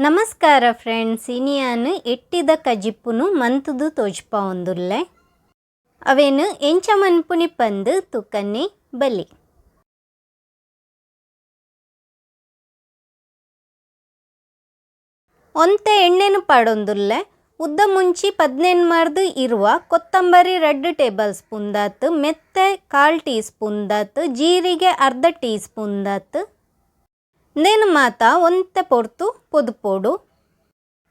ನಮಸ್ಕಾರ ಫ್ರೆಂಡ್ಸ್, ಇನಿಯಾನು ಎಟ್ಟಿದ ಕಜಿಪ್ಪುನು ಮಂತುದು ತೋಜ್ಪಾವೊಂದುಲ್ಲೆ. ಅವೇನು ಎಂಚ ಮನ್ಪುನಿ ಪಂದು ತುಕನ್ನಿ ಬಲಿ. ಒಂತೆ ಎಣ್ಣೆನು ಪಾಡೊಂದುಲ್ಲೆ. ಉದ್ದ ಮುಂಚಿ 15 ಮರ್ದು ಇರುವ ಕೊತ್ತಂಬರಿ 2 ಟೇಬಲ್ ಸ್ಪೂನ್ ದಾತ್, ಮೆತ್ತೆ 1/4 ಟೀ ಸ್ಪೂನ್ ದಾತ್, ಜೀರಿಗೆ 1/2 ಟೀ ಸ್ಪೂನ್ ದಾತ್. ನೇನು ಮಾತ ಒಂತೆ ಪೊರ್ತು ಪೊದುಪೋಡು.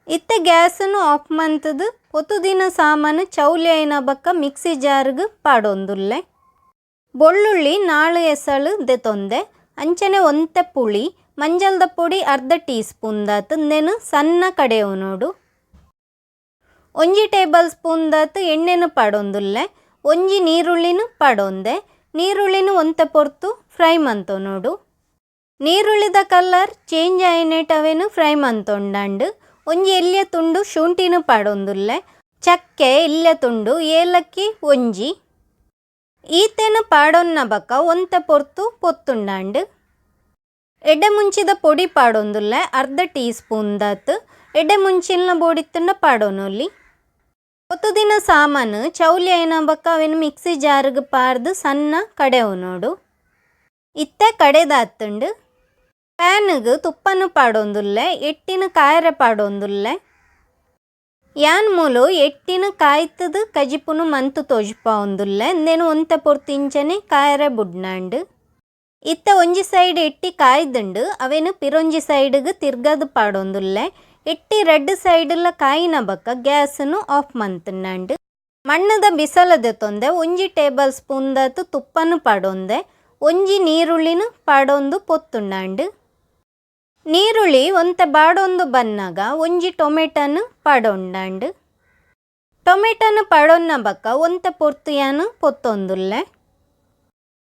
ಇತ್ತೆ ಗ್ಯಾಸನ್ನು ಆಫ್ ಮಂತದು ಪೊತುದಿನ ಸಾಮಾನು ಚೌಲಿ ಐನ ಬಕ್ಕ ಮಿಕ್ಸಿ ಜಾರ್ಗ್ ಪಾಡೊಂದುಲ್ಲೆ. ಬೊಳ್ಳುಳ್ಳಿ 4 ಎಸಳು ದೆತೊಂದೆ, ಅಂಚನೆ ಒಂತೆ ಪುಳಿ, ಮಂಜಲ್ದ ಪೊಡಿ 1/2 ಟೀ ಸ್ಪೂನ್ ದಾತ್, ನೇನು ಸಣ್ಣ ಕಡೆವು ನೋಡು. 1 ಟೇಬಲ್ ಸ್ಪೂನ್ ದಾತ್ ಎಣ್ಣೆನು ಪಾಡೊಂದುಲ್ಲೆ. 1 ನೀರುಳ್ಳಿನು ಪಾಡೊಂದೆ. ನೀರುಳ್ಳಿನು ಒಂತೆ ಪೊರ್ತು ಫ್ರೈ ಮಂತೊ ನೋಡು. ನೀರುಳ್ಳಿದ ಕಲರ್ ಚೇಂಜ್ ಆಯಿನೇಟ್ ಅವೇನು ಫ್ರೈ ಮಂತೊಂಡಾಂಡು. 1 ಎಲ್ಯ ತುಂಡು ಶುಂಠಿನು ಪಾಡೊಂದುಲ್ಲೆ. ಚಕ್ಕೆ ಎಲ್ಯ ತುಂಡು, ಏಲಕ್ಕಿ 1. ಈತೆನು ಪಾಡೊನ್ನ ಬಕ್ಕ ಒಂತೆ ಪೊರ್ತು ಪೊತ್ತುಂಡಾಂಡು. ಎಡ್ಡೆ ಮುಂಚಿದ ಪೊಡಿ ಪಾಡೊಂದುಲ್ಲೆ 1/2 ಟೀ ಸ್ಪೂನ್ ದಾತ್. ಎಡ್ಡೆ ಮುಂಚಿನ ಬೋಡಿತ್ತುಂಡ ಪಾಡೊನೊಲಿ. ಪೊತ್ತುದಿನ ಸಾಮಾನು ಚೌಲಿ ಐನ ಬಕ್ಕ ಅವೇನು ಮಿಕ್ಸಿ ಜಾರ್ಗ್ ಪಾರ್ದು ಸಣ್ಣ ಕಡೆವು ನೋಡು. ಇತ್ತೆ ಕಡೆದಾತ್ತುಂಡು. ಪ್ಯಾನ್ಗ್ ತುಪ್ಪನು ಪಾಡೊಂದುಲ್ಲೆ. ಎಟ್ಟಿನ ಕಾಯರೆ ಪಾಡೊಂದುಲ್ಲೆ. ಯಾನ್ ಮೂಲು ಎಟ್ಟಿನ ಕಾಯ್ತದು ಕಜಿಪುನು ಮಂತು ತೋಜ್ಪಾವೊಂದುಲ್ಲೆ. ಇಂದೇನು ಒಂತೆ ಪೊರ್ತು ಇಂಚನೆ ಕಾಯರೆ ಬುಡ್ನಾಂಡು. ಇತ್ತೆ ಒಂಜಿ ಸೈಡ್ ಎಟ್ಟಿ ಕಾಯ್ದುಂಡು, ಅವೇನು ಪಿರೊಂಜಿ ಸೈಡ್ಗ್ ತಿರ್ಗದು ಪಾಡೊಂದುಲ್ಲೆ. ಎಟ್ಟಿ 2 ಸೈಡ್ಲ ಕಾಯಿನ ಬಕ್ಕ ಗ್ಯಾಸನ್ನು ಆಫ್ ಮಂತುಂಡಾಂಡು. ಮಣ್ಣದ ಬಿಸಲದೆ ತೊಂದೆ 1 ಟೇಬಲ್ ಸ್ಪೂನ್ ದಾತ್ ತುಪ್ಪನು ಪಾಡೊಂದೆ. 1 ನೀರುಳ್ಳಿನು ಪಾಡೊಂದು ಪೊತ್ತುಂಡಾಂಡು. ನೀರುಳ್ಳಿ ಒಂತೆ ಬಾಡೊಂದು ಬನ್ನಾಗ 1 ಟೊಮೆಟೊನು ಪಾಡೊಂಡಾಂಡು. ಟೊಮೆಟೊನು ಪಾಡೊನ್ನ ಬಕ್ಕ ಒಂತೆ ಪೊರ್ತು ಯಾನು ಪೊತ್ತೊಂದುಲ್ಲೆ.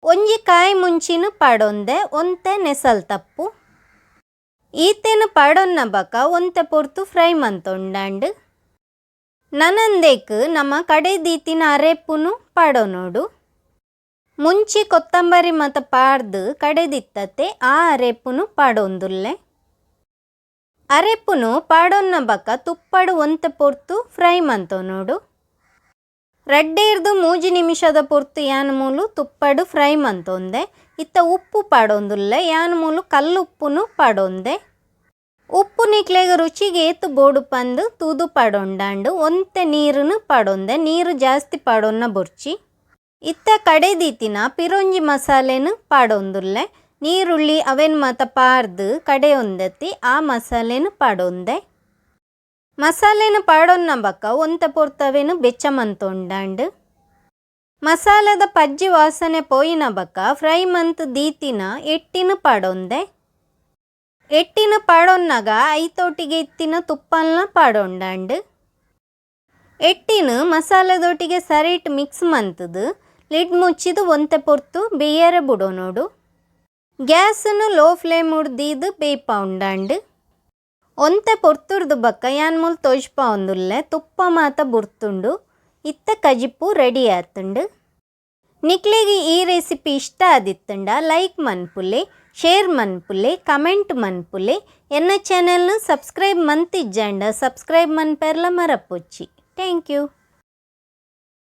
1 ಕಾಯಿ ಮುಂಚಿನ ಪಾಡೊಂದೆ, ಒಂತೆ ನೆಸಲ್ ತಪ್ಪು. ಈತೆನು ಪಾಡೊನ್ನ ಬಕ್ಕ ಒಂತೆ ಪೊರ್ತು ಫ್ರೈ ಮಂತೊಂಡಾಂಡು. ನನಂದೇಕ್ ನಮ್ಮ ಕಡೆ ದೀತಿನ ಅರೆಪುನು ಪಾಡೊನೋಡು. ಮುಂಚಿ ಕೊತ್ತಂಬರಿ ಮತ ಪಾಡ್ದು ಕಡೆದಿತ್ತತೆ ಆ ಅರೆಪುನು ಪಾಡೊಂದುಲ್ಲೆ. ಅರೆಪುನು ಪಾಡೊನ್ನ ಬಕ್ಕ ತುಪ್ಪಡು ಒಂತೆ ಪೊರ್ತು ಫ್ರೈ ಮಂತೊನೋಡು. 2-3 ನಿಮಿಷದ ಪೊರ್ತು ಯಾನ್ ಮೂಲು ತುಪ್ಪಡು ಫ್ರೈ ಮಂತೊಂದೆ. ಇತ್ತ ಉಪ್ಪು ಪಾಡೊಂದುಲ್ಲೆ. ಯಾನ್ ಮೂಲು ಕಲ್ಲುಪ್ಪುನು ಪಾಡೊಂದೆ. ಉಪ್ಪು ನಿಕ್ಲೆಗ್ ರುಚಿಗೆ ಏತು ಬೋಡು ಪಂದು ತೂದು ಪಾಡೊಂಡಾಂಡು. ಒಂತೆ ನೀರುನು ಪಾಡೊಂದೆ. ನೀರು ಜಾಸ್ತಿ ಪಾಡೊನ್ನ ಬೊರ್ಚಿ. ಇತ್ತ ಕಡೆದೀತಿನ ಪಿರೊಂಜಿ ಮಸಾಲೆನು ಪಾಡೊಂದುಲ್ಲೆ. ನೀರುಳ್ಳಿ ಅವೇನು ಮಾತ ಪಾರ್ದು ಕಡೆಯೊಂದತಿ ಆ ಮಸಾಲೆನು ಪಾಡೊಂದೆ. ಮಸಾಲೆನು ಪಾಡೊನ್ನ ಬಕ್ಕ ಒಂತೆ ಪೊರ್ತವೇನು ಬೆಚ್ಚ ಮಂತೊಂಡಾಂಡು. ಮಸಾಲೆದ ಪಜ್ಜಿ ವಾಸನೆ ಪೋಯಿನ ಬಕ್ಕ ಫ್ರೈ ಮಂತ್ ದೀತಿನ ಎಟ್ಟಿನ ಪಾಡೊಂದೆ. ಎಟ್ಟಿನ ಪಾಡೊನ್ನಾಗ ಐತೊಟ್ಟಿಗೆ ಇತ್ತಿನ ತುಪ್ಪಲ್ನ ಪಾಡೊಂಡಾಂಡು. ಎಟ್ಟಿನ ಮಸಾಲೆದೊಟ್ಟಿಗೆ ಸರಿಟ್ ಮಿಕ್ಸ್ ಮಂತದು ಲಿಡ್ ಮುಚ್ಚಿದು ಒಂತೆ ಪೊರ್ತು ಬೇಯರೆ ಬುಡೋ ನೋಡು. ಗ್ಯಾಸನ್ನು ಲೋ ಫ್ಲೇಮ್ ಉಡ್ದೀದು ಬೇಯ್ಪಾವುಂಡಾಂಡು. ಒಂತೆ ಪೊರ್ತುರ್ದು ಬಕ್ಕ ಯಾನ್ ಮೂಲು ತೋಜ್ಪಾವೊಂದುಲ್ಲೆ, ತುಪ್ಪ ಮಾತ ಬುರ್ತುಂಡು. ಇತ್ತ ಕಜಿಪ್ಪು ರೆಡಿ ಆತುಂಡು. ನಿಕ್ಲೆಗ್ ಈ ರೆಸಿಪಿ ಇಷ್ಟ ಆದಿತ್ತುಂಡ ಲೈಕ್ ಮನ್ಪುಲೆ, ಶೇರ್ ಮನ್ಪುಲೆ, ಕಮೆಂಟ್ ಮನ್ಪುಲೆ. ಎನ್ನ ಚಾನೆಲ್ನು ಸಬ್ಸ್ಕ್ರೈಬ್ ಮಂತಿಜ್ಜಾಂಡ ಸಬ್ಸ್ಕ್ರೈಬ್ ಮನ್ಪೆರ್ಲ ಮರಪೊಚ್ಚಿ. Thank you.